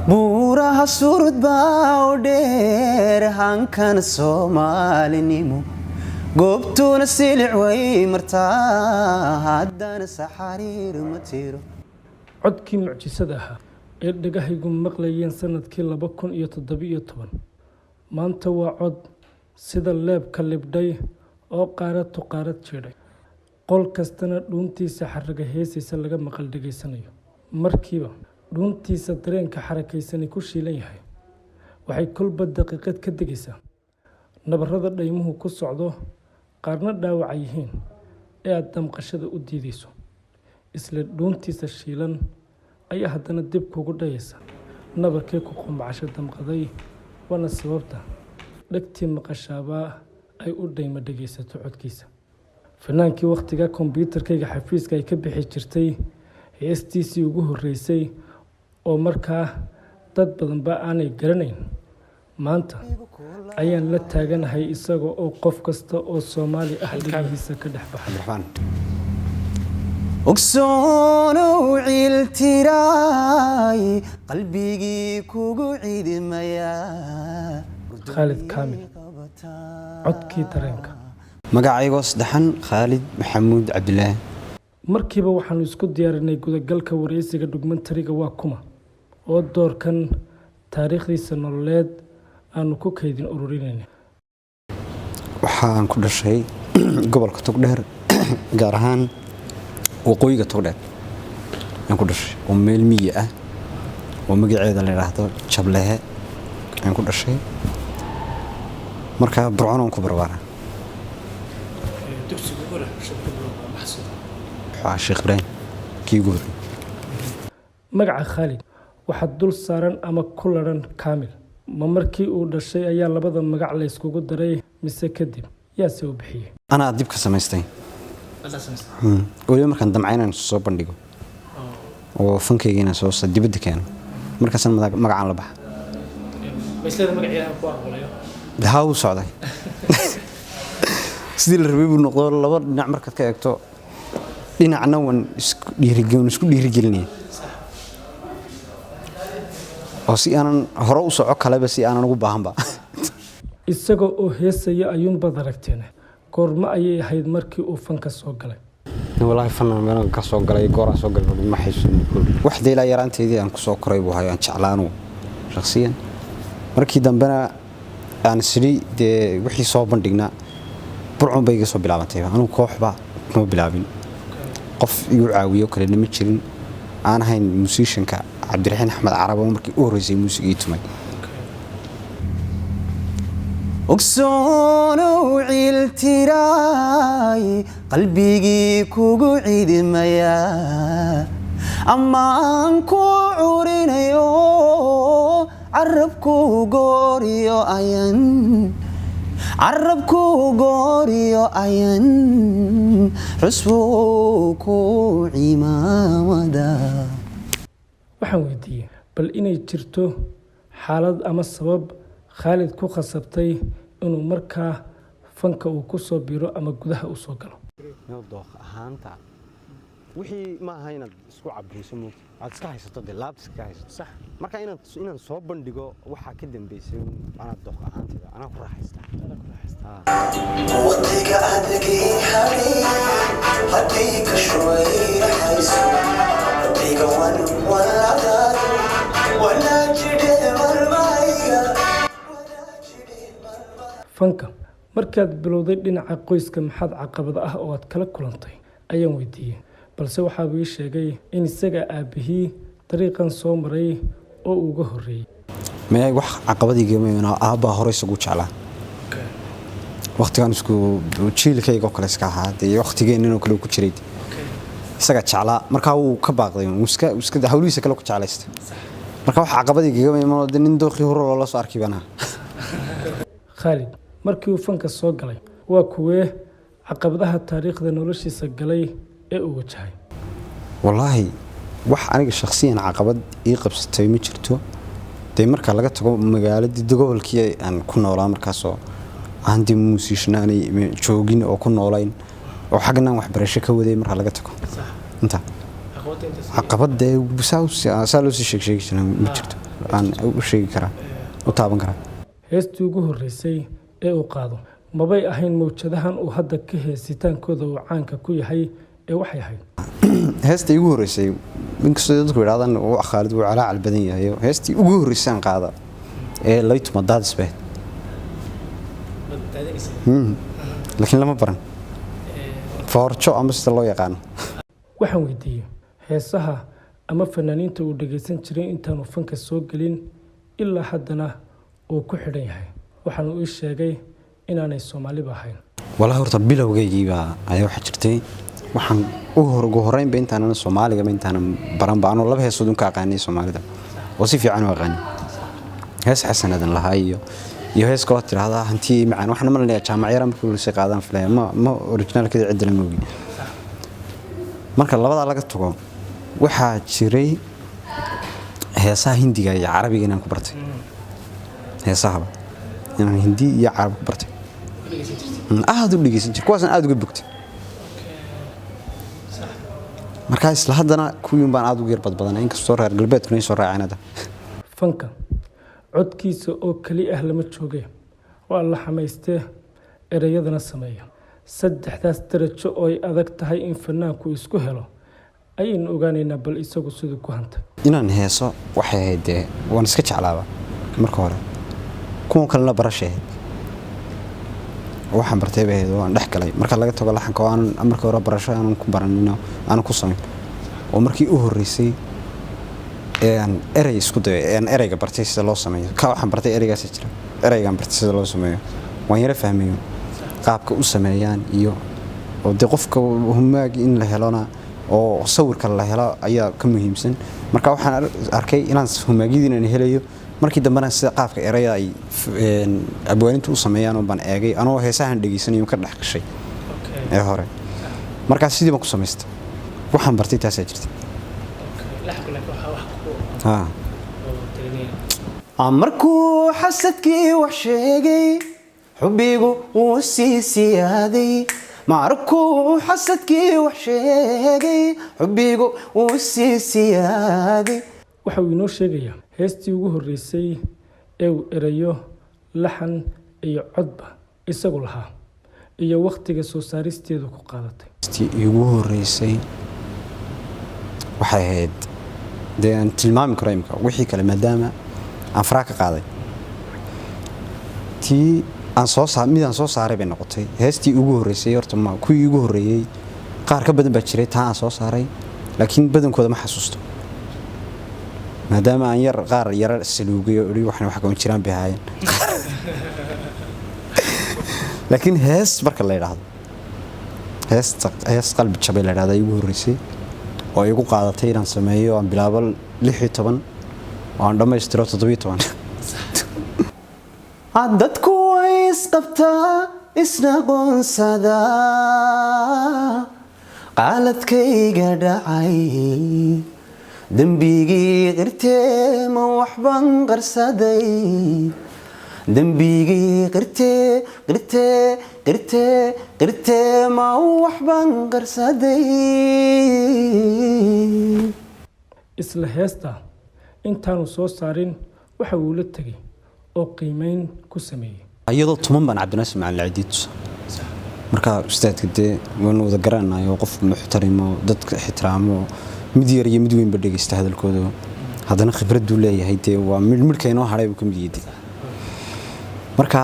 Buuraha surud baa u dheer hankana Soomaalinimo, goobtuuna silic way martaa, haddana saxariir ma tiro. Codkii mucjisada ahaa ee dhagahaygu maqlayeen sanadkii 2017 maanta waa cod sida leebka libdhay oo qaarad tu qaarad jiidhay, qol kastana dhuuntiisa xaraga heesaysa laga maqal dhegaysanayo. Markiiba dhuuntiisa dareenka xarakaysani ku shiilan yahay waxay kolba daqiiqad ka degaysaa nabarrada dhaymuhu ku socdo, qaarna dhaawaca yihiin ee aada damqashada u diidayso. Isla dhuuntiisa shiilan ayaa haddana dib kugu dhayaysa nabarkii ku qumbacasho damqaday, waana sababta dhegtii maqashaabaa ay u dhaymo dhegaysato codkiisa. Fanaankii wakhtiga kombyuutarkayga xafiiska ay ka bixi jirtay heestiisii ugu horreysay oo markaa dad badanba aanay garanayn, maanta ayaan la taaganahay isaga oo qof kasta oo Soomaali ah dhegihiisa ka dhex baxay. Cabdiraxmaan ogsoonow, ciiltiraay qalbigii kugu ciidmaya. Khaalid Kaamil, codkii dareenka. Magacaygoo saddexan Khaalid Maxamuud Cabdilaahi. Markiiba waxaanu isku diyaarinay gudagalka wareysiga dhugmantariga Waa Kuma, oo doorkan taariikhdiisa nololeed aanu ku kaydin ururinayna. Waxaan ku dhashay gobolka Togdheer, gaar ahaan waqooyiga Togdheer ayaan ku dhashay, oo meel miyi ah oo magaceeda la yidhaahdo Jablehe ayaan ku dhashay. Marka Burcon aan ku barbaara. Waxaa Sheekh Ibraahim kii ugu horreeyey. Magaca Khaalid waxaa dul saaran ama ku laran Kaamil. Ma markii uu dhashay ayaa labada magac la yskugu daray mise kadib? Yaase u bixiyey? Anaa dib ka samaystay weliba, markaan damca inaan soo bandhigo oo fankayga inaan soo dibadda keeno, markaasaan magacaan la baxa. Haa, wuu socday, sidii la rabay buu noqdo. Laba dhinac markaad ka eegto, dhinacna waan isku dhiirigelinaya oo si aanan hore u soco kaleba, si aanan ugu baahanba. Isaga oo heesaya ayuunbaad aragteen. Goormo ayay ahayd markii uu fanka soo galay? Walaahi, fanaan meel ka soo galay, gooraan soo galay ma xasuusin. Wax deelaa yaraanteedii aan kusoo koray buu hayo, aan jeclaanu shakhsiyan. Markii dambena aan sidhi dee wixii soo bandhignaa, Burcun bay iga soo bilaabantay. Anugu kooxba kuma bilaabin, qof igu caawiyo kalena ma jirin aan ahayn musicianka Cabdiraxiin Axmed Carab oo markii u horreysay muusiga ii tumay. Ogsoonow, ciiltiraay qalbigii kugu ciidmaya, ammaan ku curinayo, carabku gooriyo ayan, carabku gooriyo ayan, xusbu ku cimaamada. Waxaan weydiiyey bal inay jirto xaalad ama sabab Khaalid ku khasabtay inuu markaa fanka uu ku soo biro ama gudaha u soo galo. Dooq ahaanta wixii ma aha inaad isku cabiriso, moogta aad iska haysato, dee laabta iska haysato. Sax. Marka inaan soo bandhigo waxaa ka dambeysay anaa dooq ahaantayda anaa ku raaxaysta. Waqtiga adagii hadhay haddii ka shuwayraxayso qalbiga wan waladaado walaa jidhe marmaya. Fanka markaad bilowday, dhinaca qoyska maxaad caqabado ah oo aad kala kulantay ayaan weydiiyey, balse waxaabuu ii sheegay in isaga aabbihii dariiqan soo maray oo uu uga horreeyey. Maya, wax caqabadiigama. Aabbaa hore isagu jeclaa waqtigan, isku jiilkayga oo kale iska ahaa dee, waqtigeennan oo kale uu ku jiray isaga jeclaa. Markaa wuu ka baaqday, wuu iska hawlihiisa kale ku jeclaystay. Marka wax caqabadiigama iman, dee nin dooqii hore loola soo arkay baan ahaa. Khaalid markii uu fanka soo galay, waa kuwee caqabadaha taariikhda noloshiisa galay ee uu wajahay? Wallaahi, wax aniga shakhsiyan caqabad ii qabsatay ma jirto. Dee marka laga tago magaaladii, gobolkii aan ku noolaa markaasoo aan dee musician-aanay joogin oo ku noolayn oo xaggan aan waxbarasho ka waday, marka laga tago inta caqabad dee saa loo sii sheeg sheegi jira ma jirto. Aan u sheegi karaa, u taaban karaa. Heestii ugu horreysay ee uu qaado mabay ahayn mawjadahan uu hadda ka heesitaankooda uu caanka ku yahay ee waxay ahayd Heesta igu horreysay, inkastoo dadku yidhahdaan Khaalid wuu calaacal badan yahay, heestii ugu horreysay aan qaada ee laytuma daadis bay ahayd, laakiin lama baran foorjo ama sida loo yaqaano. Waxaan weydiiyey heesaha ama fanaaniinta uu dhagaysan jiray intaanu fanka soo gelin ilaa haddana uu ku xidhan yahay. Waxaanu ii sheegay inaanay Soomaaliba ahayn. Walaa, horta bilowgaygiibaa ayaa waxaa jirtay, waxaan ugu horreynba intaanan Soomaaligaba intaanan baranba, anoo laba heesood un ka aqaanay Soomaalida oo si fiican u aqaanay, hees Xasanadan lahaa iyo hees kaloo tidhaahdaa Hantiye Macaan. Waxaan malinayaa jaamacyara markii horeysay qaadaan filaya, ma originaalkeeda cidda lama ogi. Marka labadaa laga tago, waxaa jiray heesaha Hindiga iyo Carabiga inaan ku bartay, heesahaba inaan Hindi iyo Carab ku bartay, aada u dhegeysan jir, kuwaasaan aada uga bogtay. Markaa isla haddana kuwiin baan aada ugu yar badbadanay, inkastoo reer galbeedkuna ay soo raaceen hadda. Fanka codkiisa oo keli ah lama jooge, waa la xamaystee ereyadana sameeya. Saddexdaas darajo oo ay adag tahay in fanaanku isku helo ayaynu ogaanaynaa bal isagu siduu ku hantay. Inaan heeso waxay ahayd dee waan iska jeclaaba marka hore, kuwan kalena barashay ahayd, waxaan bartay bay ahayd oo aan dhex galay. Marka laga tago laxanka oo aanan marka hore barasho aanan ku baranin, aanan ku samayn, oo markii u horreysay ee aan erey isku dayo, ee aan ereyga bartay sida loo sameeyo, ka waxaan bartay ereygaasi jira, ereygaan bartay sida loo sameeyo, waan yara fahmayo qaabka u sameeyaan iyo oo dee qofka humaag in la helona oo sawirka la helo ayaa ka muhiimsan. Marka waxaan arkay inaan humaagyadii inaan helayo. Markii dambena sida qaabka ereyada ay abwaanintu u sameeyaan baan eegay, anoo heesahan dhegeysanayo ka dhex gashay ee hore. Markaas sidii baan ku samaystay, waxaan bartay taasaa jirta. Markuu xasadkii wax sheegay, xubbigu wuu sii siyaaday. Markuu xasadkii wax sheegay, xubbigu wuu sii siyaaday. Waxa uu inoo sheegayaa heestii ugu horreysay ee uu erayo, laxan iyo codba isagu lahaa iyo wakhtiga soo saaristeedu ku qaadatay. Heestii iigu horreysay waxay ahayd dee aan tilmaami karo imika, wixii kale maadaama aan faraa ka qaaday, tii aan soo saa mid aan soo saaray bay noqotay heestii ugu horreysay. Horta ma kuwii ugu horreeyey qaar ka badan baa jiray taa aan soo saaray, laakiin badankooda ma xasuusto, maadaama aan yar qaar yara saluugay oo idhi waxna wax kama jiraan bay ahaayeen. Laakiin hees marka la yidhaahdo, heesta hees Qalbi Jabay la yidhahda igu horreysay oo igu qaadatay inaan sameeyo, aan bilaabo 16 oo aan dhammaystiro 17. Dadku way isqabtaa, isna qoonsadaa. Qaaladkayga dhacay, dembigii qirtee, ma waxbaan qarsaday? Dembigii qirtee, qirtee, qirtee, qirtee, ma waxbaan qarsaday? Isla heesta intaanu soo saarin waxa uu la tegay oo qiimeyn ku sameeyey. Iyadoo tuman baan Cabdinaasir Macalin Cidiid tusa. Marka ustaadka dee waanu wada garanayo, qof muxtarimo, dadka ixtiraamo, mid yar iyo mid weynba dhegeysta hadalkooda, haddana khibraduu leeyahay dee waa midhmidhka inoo hadhay buu ka mid yahay. Marka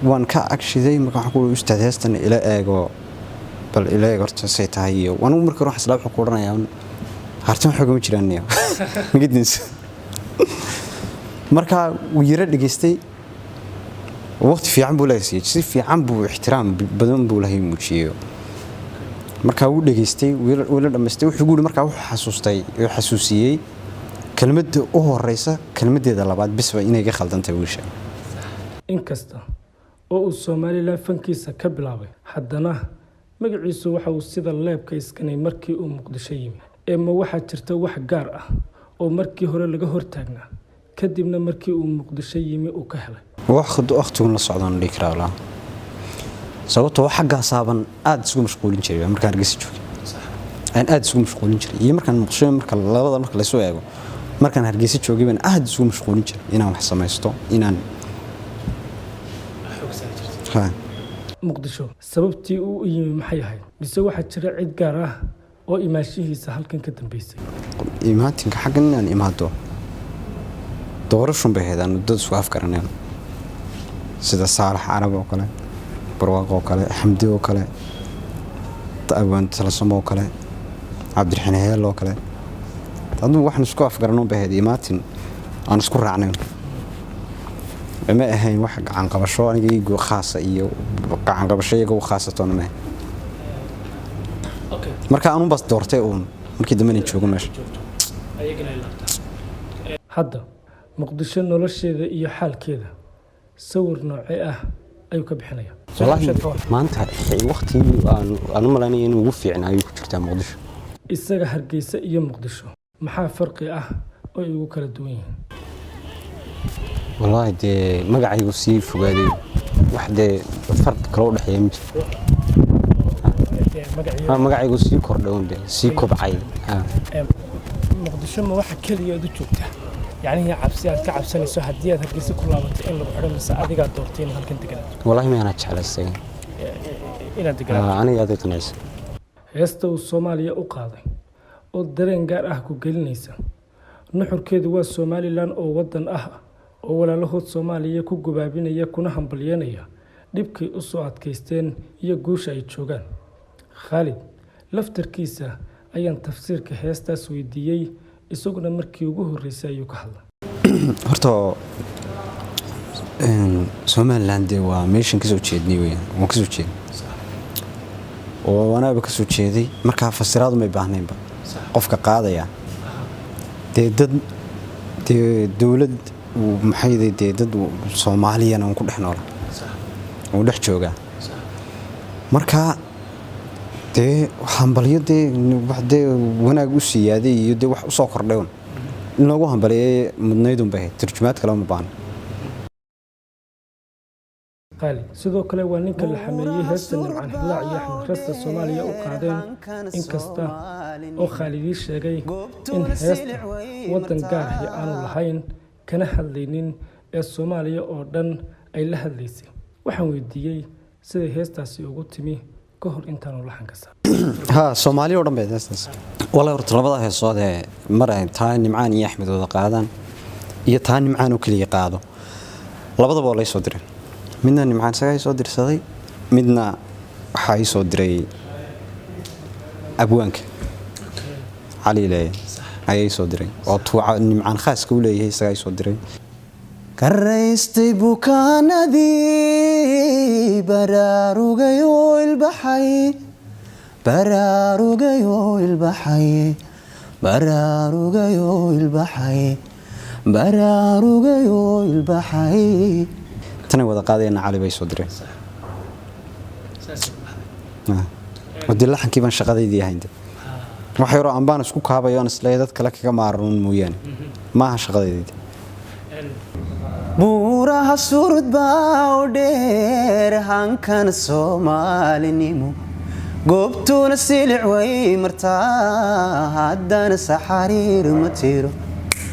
waan ka agshiday. Marka waxaan ku uri, "Ustaad, heestan ila eego, bal ila eeg horta say tahay." Iyo anigu markii hore waxaan islaa wuxuu ku odhanayaa hartan wax ogama jiraan niyo magadiinsa. Marka wuu yara dhegeystay, waqti fiican buu leeyahay, si fiican buu, ixtiraam badan buu lahay muujiyey. Marka wuu dhegeystay, wuu la dhamaystay. Wuxuu guuri markaa wuxuu xasuustay, wuxuu xasuusiyey kelmadda u horeysa kelmaddeeda labaad bisba inay ga khaldantahay, wuu sheegay. Inkasta oo uu Somaliland fankiisa ka bilaabay, haddana magaciisu waxa uu sida leebka iskanay markii uu Muqdisho yimi. Ee ma waxaa jirta wax gaar ah oo markii hore laga hortaagnaa, kadibna markii uu Muqdisho yimi uu ka helay? Waqtigun la socdaan dhihi karaa walaa, sababtoo xaggaasaaban aada isugu mashquulin jiray. Markaan Hargeysa joogay aan aada isugu mashquulin jiray iyo markaan Muqdisho, marka labada marka laysu eego. Markaan Hargeysa joogay baan aad isugu mashquulin jiray inaan wax samaysto, inaan Ha. Muqdisho sababtii uu u yimi maxay ahayd? Mise waxaa jira cid gaar ah oo imaanshihiisa halkan ka dambeysay? Imaatinka xaggan inaan imaado doorashun bay ahayd, aanu dad isku afgaraneen, sida Saalax Carab oo kale, Barwaaqo oo kale, Xamdi oo kale, Abwaan Talasamo oo kale, Cabdiraxiin Heel oo kale. Adugu waxaan isku afgaranun bay ahayd, imaatin aan isku raacnayn. Ma ahayn wax gacan qabasho aniga igu khaasa iyo gacan qabasho iyaga u khaasatoona ma ahayn. Marka anun bas doortay uun markii dambe inaan joogo meesha. Hadda Muqdisho nolosheeda iyo xaalkeeda sawir noocee ah ayuu ka bixinaya? Wallaahi maanta waqtigii aan u malaynaya inuu ugu fiicnaa ayuu ku jirtaa Muqdisho. Isaga Hargeysa iyo Muqdisho maxaa farqi ah oo ay ugu kala duwan yihiin? Wallaahi dee magacaygu sii fogaaday, wax dee farqi kale u dhexeeya ma jiro. Magacaygu sii kordhay un, dee sii kobcay. Muqdisho ma waxa keliya aad u joogtaa, yacnihii cabsi aad ka cabsanayso haddii aad Hargeysa ku laabato in lagu xidho, mise adigaa doortay inaad halkan deganaato? Wallaahi ma anaa jeclaystay. Inaad deganaato. Aniga aad i qancisa. Heesta uu Soomaaliya u qaaday oo dareen gaar ah ku gelinaysa, nuxurkeedu waa Somaliland oo waddan ah oo walaalahood Soomaaliya ku gubaabinaya kuna hambalyeynaya dhibkay u soo adkaysteen iyo guusha ay joogaan. Khaalid laftarkiisa ayaan tafsiirka heestaas weydiiyey, isaguna markii ugu horreysay ayuu ka hadlay. Horta Somaliland dee waa meeshan kasoo jeednay weyaan, waan kasoo jeednay oo anaaba kasoo jeeday. Markaa fasiraadu may baahnaynba qofka qaadaya dee dad dee dowlad maxay dee dad Soomaaliyana un ku dhex noola, uu dhex joogaa. Marka dee hambalyo dee wax dee wanaag u siyaaday iyo dee wax usoo kordhay un in loogu hambaliyay mudnaydun bay ahayd, turjumaad kale uma baahna. Khaalid sidoo kale waa ninka la xameeyey heesta Nimcaan Hilaac iyo Axmed Rasta Soomaaliya u qaadeen. Inkasta oo Khaalidii sheegay in heesta waddan gaar ahi aanu lahayn kana hadlaynin ee Soomaaliya oo dhan ay la hadlaysay, waxaan weydiiyey siday heestaasi ugu timi ka hor intaanu laxanka saarin. Ha, Soomaaliya oo dhan bay heestaas. Wallahi horta labada heesood ee mar ay taa Nimcaan iyo Axmed wada qaadaan iyo taa Nimcaan oo keliya qaado, labadaba waa lay soo diray. Midna Nimcaan isagaa ii soo dirsaday, midna waxaa ii soo diray abwaanka Cali Leeye ayaa ii soo diray, oo tuuca Nimcaan khaaska u leeyahay isagaa ii soo diray. Karaystay bukaanadii, baraarugay oo ilbaxay, baraarugay oo ilbaxay, baraarugay oo ilbaxay, baraarugay oo ilbaxay. Tanay wada qaadayna Cali bay soo direen. Dee laxankii baan shaqadaydii ahayn, de wax yaroo ambaan isku kaabayo aan isleeyahay dad kale kaga maaran mooyaane, maaha shaqadaydii. Buuraha surud baa u dheer hankana Soomaalinimo, goobtuuna silic way martaa, haddana saxariir ma tiro,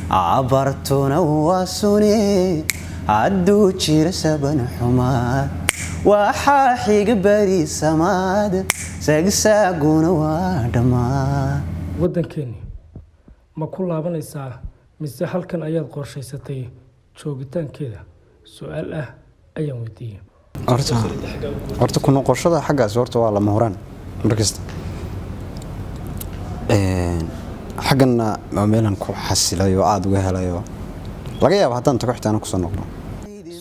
cabartuna waa sune. Hadduu jiro saban xumaad, waxaa xiga beri samaad, sagsaaguna waa dhammaa. Waddankeenni ma ku laabanaysaa mise halkan ayaad qorshaysatay joogitaankeeda? Su-aal ah ayaan weydiiyey. Horta ku noqoshada xaggaas horta waa lama huraan markasta. Xagganna waa meelan ku xasilay oo aada uga helayo, laga yaabo haddaan tago xitaa inaan kusoo noqdo.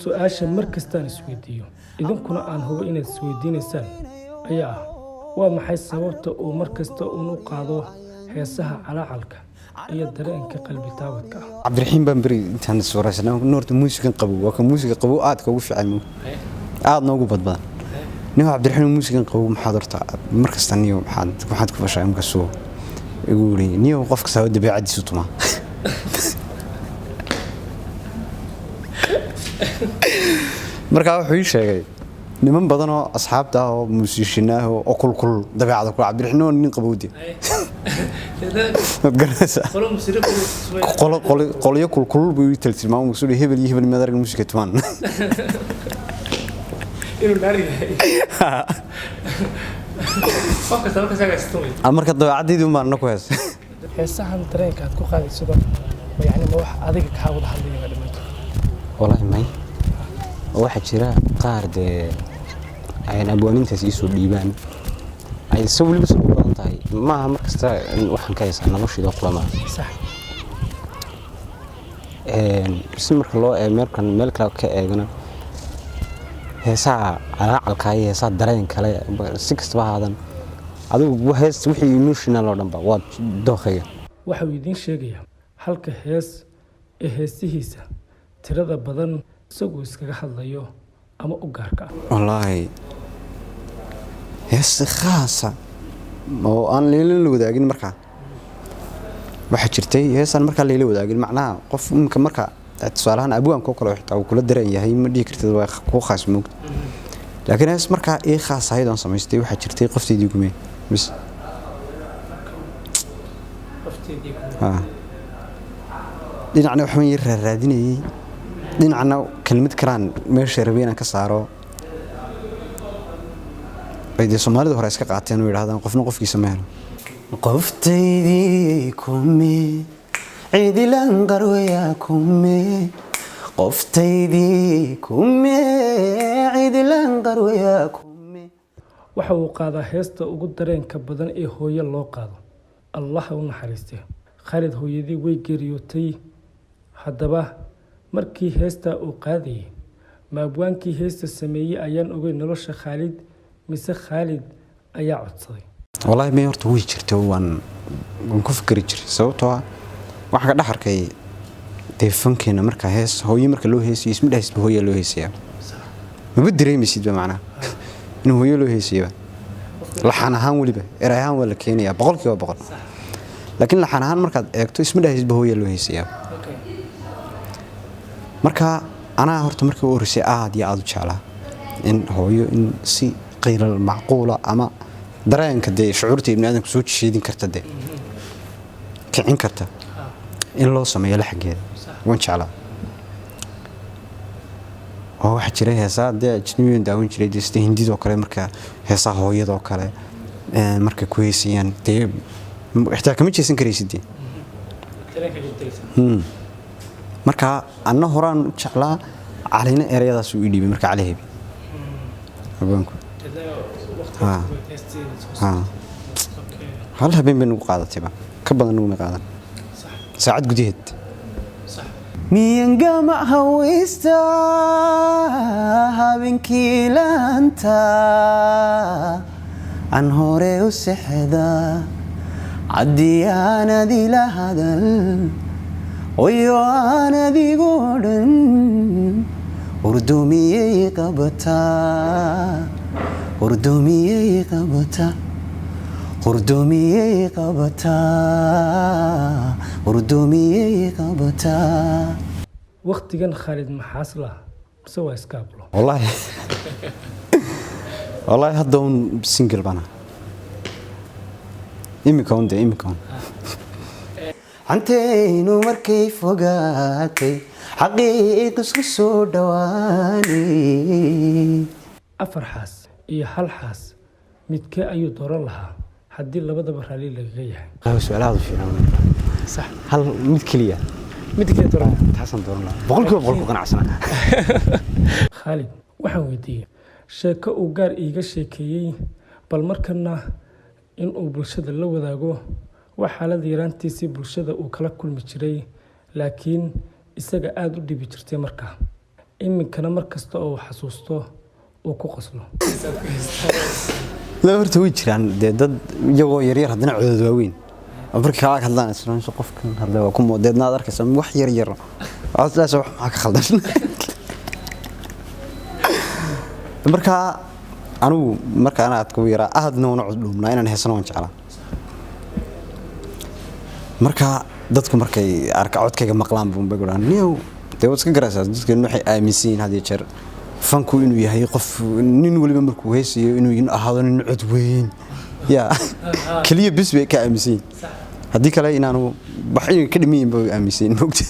Su-aasha mar kastaan isweydiiyo, idinkuna aan hubo inaad isweydiinaysaan ayaa ah: waa maxay sababta uu mar kasta uun u qaado heesaha calaacalka iyo dareenka qalbi taawadka ah? Cabdiraxiim baan beri intaan iswaraysanay, horta muusigan qabow waa ka muusiga qabow aadka ugu fiican, aadna ugu badbadan niyo. Cabdiraxiim, muusigan qabow maxaad horta mar kasta niyo maxaad ku fashaa? Markaasuu igu yiri, niyo qof kasta dabeecadiisu tumaa. Markaa wuxuu ii sheegay niman badan oo asxaabta ah oo muusiishin ah oo kulkul dabeecada ku. Cabdiraxiim oo nin qabowde. Maad garanaysaa, qolo qolyo kulkulul buu ii tilmaamay, wuxuu yidhi hebel iyo hebel maad arag muusiga tumaan. Inuu naar yahay qof kasta marka isagaa istumay. Marka dabeecaddeydii un baan na ku heesay. Heesahan dareenka aad ku qaadaysido ma yacni ma wax adiga kaa wada hadlaya baa dhammaantood? Wallaahi may, waxaa jira qaar dee ayan abwaanintaas iisoo dhiibaan, ay se weliba se u badan tahay. Maaha mar kasta in waxaan ka heesaa noloshayda qura maaha. Si marka loo eego meelkan meel kale ka eegana, heesaha calaacalka iyo heesaha dareen kale, si kastaba ahaadan, adigu hees wixii emotional oo dhan ba waa dookhayga. Waxa uu idiin sheegayaa halka hees ee heesihiisa tirada badan isaguu iskaga hadlayo ama u gaarka ah. Wallaahi hees khaasa oo aan leela la wadaagin markaa waxaa jirtay heesaan markaa layla wadaagin. Macnaha qof imika marka tusaalahaan abwaanka oo kale xitaa uu kula dareen yahay, ma dhihi kartid waa kuu khaas moogta, laakiin hees markaa ii khaas ahayd oon samaystay waxaa jirtay Qofteydii Gumee bis. Haa. Dhinacna waxbaan yar raaraadinayay, dhinacna kelmad kalaan meesha rabay inaan ka saaro, ay dee Soomaalida hore iska qaateen oo yidhahdaan qofna qofkiisa ma helo. Qoftaydii kume, cidilan qarwaya kume, qoftaydii kume, cidilan qarwaya kume. Waxa uu qaadaa heesta ugu dareenka badan ee hooyo loo qaado, Allaha u naxariistee. Khaalid hooyadii way geeriyootay. Haddaba markii heestaa uu qaadayay, ma abwaankii heesta sameeyey ayaan ogeyn nolosha Khaalid, mise Khaalid ayaa codsaday? Wallaahi may, horta way jirta, waan ku fikri jiray, sababtoo ah waxaan ka dhex arkay dee fankeena marka hees hooyo marka loo heesayo, isma dhahaysidba hooyaa loo heesayaa, maba dareemaysidba macnaha in hooyo loo heesayaba. Laxan ahaan weliba, eray ahaan waa la keenayaa 100%, laakiin laxan ahaan markaad eegto isma dhahaysidba hooyaa loo heesayaa. Marka anaa horta markii u horreysay aad iyo aad u jeclaa in hooyo in si qiilal macquula ama dareenka dee shucuurta ibni aadamka soo jeedin karta, dee kicin karta, in loo sameeyo laxankeeda waan jeclaa. Oo waxaa jira heesaa dee ajnabiyan daawan jiray, dee sida Hindidoo kale, marka heesaha hooyadoo kale markay ku heesayaan, dee xitaa kama jeesan karaysid dee. Marka anna horaan u jeclaa, Calina ereyadaas uu ii dhiibay. Marka Cali Hebi abwaanku. Ha. Hal habeen bay nagu qaadatayba, ka badan naguma qaadan, saacad gudaheed. Miyangama hawaysta habeenkii laanta aan hore u sexda, haddii aanad ila hadal oyo aanad igu odhan, hurdumiyey qabataa, hurdumiyey qabataa, hurdumiyey qabataa, hurdumiyey qabataa. Wakhtigan Khaalid maxaasla mise waa iskaablo? Wallaahi hadda un single bana imika un dee imika un. Cantaynu markay fogaatay, xaqiiq isku soo dhawaanay. Afar xaas iyo hal xaas, midkee ayuu dooran lahaa haddii labadaba raalli lagaga yahay? Su-aalahaadu fiican. Hal mid keliya. Mid kale dooran. Taasaan dooran lahaa, 100% ku qanacsanaa. Khaalid waxaan weydiiyey sheeko uu gaar iiga sheekeeyey, bal markana inuu bulshada la wadaago wax xaalada yaraantiisii bulshada uu kala kulmi jiray, laakiin isaga aada u dhibi jirtay markaa, iminkana mar kasta oo uu xasuusto uu ku qoslo. La horta way jiraan dee dad iyagoo yaryar haddana codod waaweyn oo markii kala hadlaan isla qofkan hadlay waa ku moodeedna, aad arkaysa wax yar yar coddaas, wax maxaa ka khaldan. Marka anigu marka ana aadka u yaraa aadna una cod dhuubnaa, inaan heesana waan jeclaa. Marka dadku markay arka codkayga maqlaan bun bay gudhaan niyow, dee waad iska garaysaa, dadkan waxay aaminsan yihiin had iyo jeer fanku inuu yahay qof nin waliba markuu heesayo inuu ahaado nin cod weyn ya keliya bis bay ka aaminsan yihiin. Haddii kale inaanu wax inay ka dhimayin ba aaminsayn, mogta.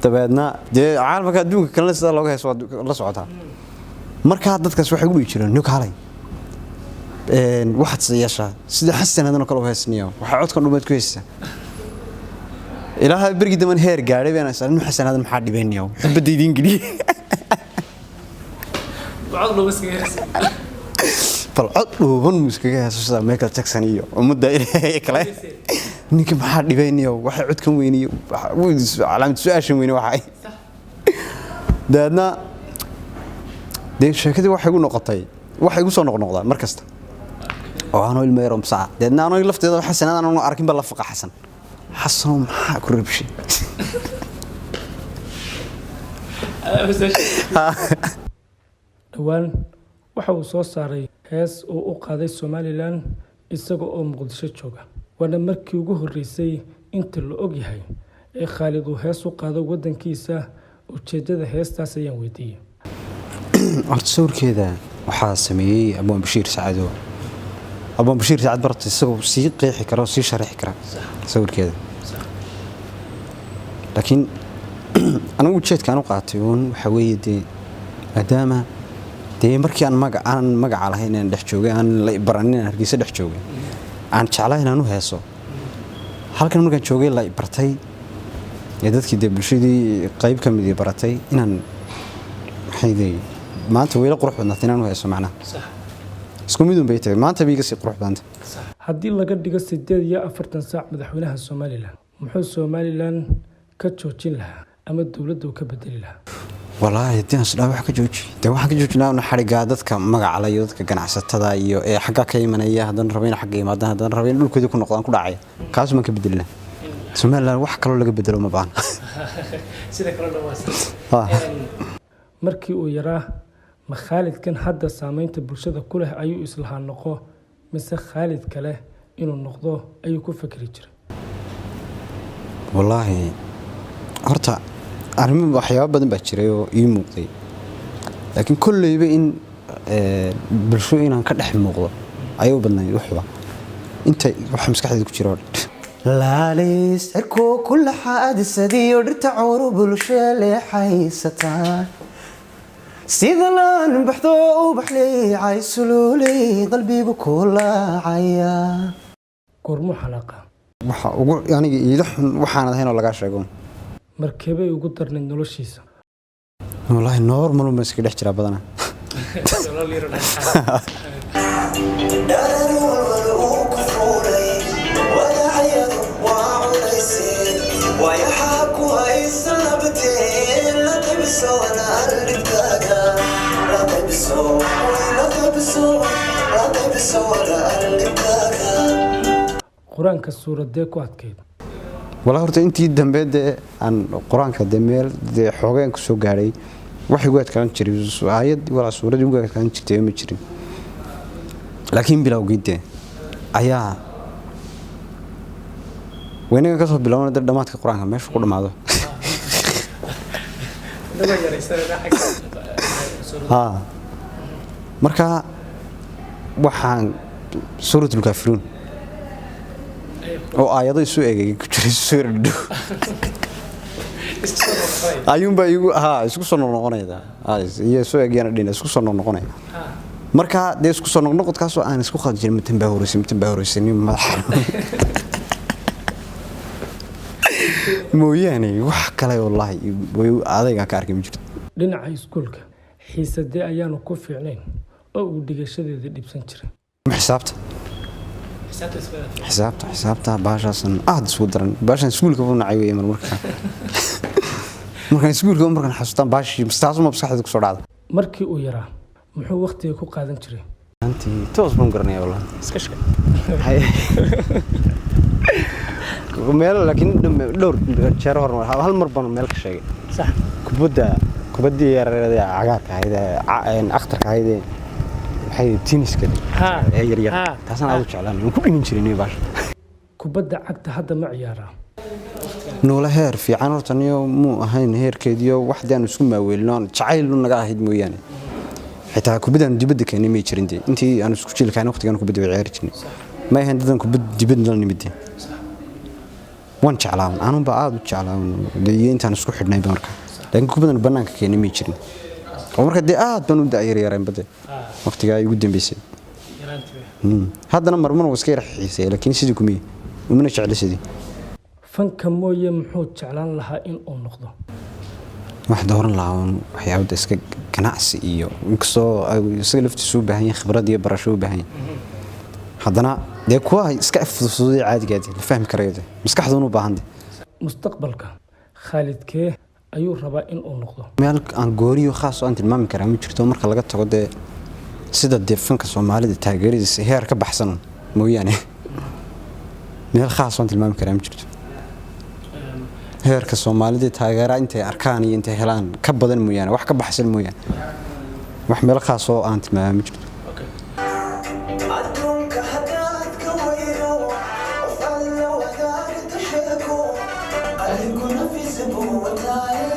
Dabeedna dee caalamka adduunka kalena sidaa looga heeso waad la socotaa. Markaa dadkaas waxay ugu dhihi jireen, "Nio kaalay, waxaad yeeshaa sida Xasan hadan oo kale u heesniyo, waxaa codkan dhumeed ku heesaysaa." Ilaaha berigii damban heer gaadhay baan is inu Xasan hadan maxaa dhibeyniyo xubadda idiin geliyey. Cod looga iskaga heesay. Bal cod dhuuban muu iskaga heeso sida Michael Jackson iyo ummadda Ilaahay kale. Ninka maxaa dhibeyniyo, waxay codkan weyniyo, calaamad su-aashan weyne waxay. Dabeedna dee sheekadii waxay igu noqotay, waxay igu soo noqnoqdaa mar kasta oo anoo ilmo yaroo masaca. Dabeedna anoo lafteeda Xasan adan arkin ba la faqa, "Xasan, Xasanow, maxaa ku rabshay?" Dhowaan waxa uu soo saaray hees uu u qaaday Somaliland isaga oo Muqdisho jooga, waana markii ugu horreysay inta la og yahay ee Khaalid uu hees u qaado waddankiisa. Ujeeddada heestaas ayaan weydiiyey. Horta sawirkeeda waxaa sameeyey Abwaan Bashiir Sacado. Abwaan Bashiir Sacad barta isagoo sii qeexi kara oo sii sharaxi kara sawirkeeda, laakiin anigu ujeedka aan u qaatay uun waxaa weeye, dee maadaama dee markii aan maga aan magaca lahayn aan dhex joogay, aan la baranin, aan Hargeysa dhex joogay, aan jeclaa inaan u heeso. Halkan markaan joogay la bartay ee dadkii dee bulshadii qayb ka midii baratay, inaan maxay dee maanta weyla qurux badnaatay inaan u heeso. Macnaha isku midun bay tahay, maanta bay iga sii qurux badanta. Haddii laga dhigo 48 saac madaxweynaha Somaliland, muxuu Somaliland ka joojin lahaa ama dowladda uu ka bedeli lahaa? Walaahi haddii aan isdhaha wax ka jooji, dee waxaan ka joojinaa xadhigaa dadka magaca iyo dadka ganacsatada iyo ee xagga ka imanaya, haddana raba in xagga yimaadaan, haddana raba in dhulkoodii ku noqdaan, ku dhacaya, kaas baan ka bedelina. Somaliland wax kaloo laga bedelo ma baahna. Sida kale. Markii uu yaraa, ma Khaalidkan hadda saameynta bulshada ku leh ayuu islahaa noqo, mise Khaalid kale inuu noqdo ayuu ku fikri jiray? Wallaahi horta arrimo waxyaabo badan baa jiray oo ii muuqday, laakiin kolleyba in bulsho inaan ka dhex muuqdo ayay u badnayd. Wuxuba inta waxa maskaxdayda ku jira oo dhan. Laalis cirkuu ku laxaadisadiyo dhirta cowru bulshe leexaysataa, sida laan baxdo ubax leecay suluuley qalbigu ku laacaya. Goormuu xanaaqa? Waxa ugu aniga iila xun waxaanad ahayn oo lagaa sheego. Markeebay ugu darnayd noloshiisa? Wallaahi normal baan iska dhex jiraa badanaa. Dharar walwal uu ku fuulay, wadacyadu waa culayseen, wayaxaa ku haysa nabteen, la qaybso walaal dhibkaaga, la qaybso, la qaybso, la qaybso walaal dhibkaaga. Qur-aanka suuradee ku adkayd? Walaa horta intii dambe dee aan qur-aanka dee meel dee xoogeen kusoo gaadhay, wax igu adkaan jiray aayad walaa suurad igu adkaan jirtay ma jirin, laakiin bilowgii dee ayaa weynaga kasoo bilowna dee dhammaadka qur-aanka meesha ku dhammaado. Haa, marka waxaan Suuratul Kaafiruun oo aayado isu egay ku jiray soo dhadhow ayuunbaa igu haa isku soo noqnoqonayda iyo soo egyana dhina isku soo noqnoqonaya. Marka dee isku soo noqnoqodkaasoo aan isku qaldi jirin, matan baa horeysay, matan baa horeysay, nin madaxa mooyaane wax kale wallaahi way adaygaan ka arkay ma jirto. Dhinaca iskuulka, xiisadee ayaanu ku fiicnayn oo uu dhigashadeeda dhibsan jiray? Xisaabta, xisaabta, xisaabta baashaasan aad isugu daran. Baashan iskuulka buu nacay wey. Marka markaan iskuulka markaan xasuustaan baashii taasuma maskaxdayda kusoo dhacda. Markii uu yaraa, muxuu wakhtiga ku qaadan jiray? Antii toos baan garanaya wallahi meel, laakiin dhowr jeer hor hal mar baan meel ka sheegay. Kubadda, kubaddii yareed ee cagaarka ahayd ee akhtarka ahayd ee maxay tiniska ee yaryar, taasaan aad u jeclaan, waan ku dhimin jiray baasha. Kubadda cagta hadda ma ciyaaraa? Noole heer fiican horta niyo muu ahayn heerkeediyo wax dee aan isku maaweelino aan jacayl naga ahayd mooyaane, xitaa kubadda aanu dibadda keenay may jirin. Dee intii aan isku jiilkaan waqtigaan kubadda way ciyaari jirnay. Ma ahayn dadan kubad dibad la nimid. Waan jeclaa, anunbaa aada u jeclaa dee, iyo intaan isku xidhnayba marka, laakiin kubadan bannaanka keenay may jirin. Oo marka dee aad baan u da'yar bade waqtigaa ay ugu dambeysay. Haddana marmar wuu iska yar xiiseeya, laakiin sidii kumiye umana jecla sidii. Fanka mooye, muxuu jeclaan lahaa in uu noqdo? Wax dooran lahaa uun waxyaabada iska ganacsi iyo, inkastoo ay isaga laftiisu u baahan yahay khibrad iyo barasho u baahan yahay, haddana dee kuwa iska fudfududay caadigaade la fahmi karayo de maskaxduun u baahan de. Mustaqbalka Khaalidkee ayuu rabaa in uu noqdo? Meel aan gooniyo khaas oo aan tilmaami karaa ma jirto, marka laga tago dee sida dee fanka Soomaalida taageeradiisa heer ka baxsan mooyaane. Meel khaas oo aan tilmaami karaa ma jirto, heerka Soomaalida taageera intay arkaan iyo intay helaan ka badan mooyaane, wax ka baxsan mooyaane, wax meel khaas oo aan tilmaama ma jirto. Adduunka haddaad ka weydo qof alla wadaagta sheeko, qalinku nafis buu wataaye.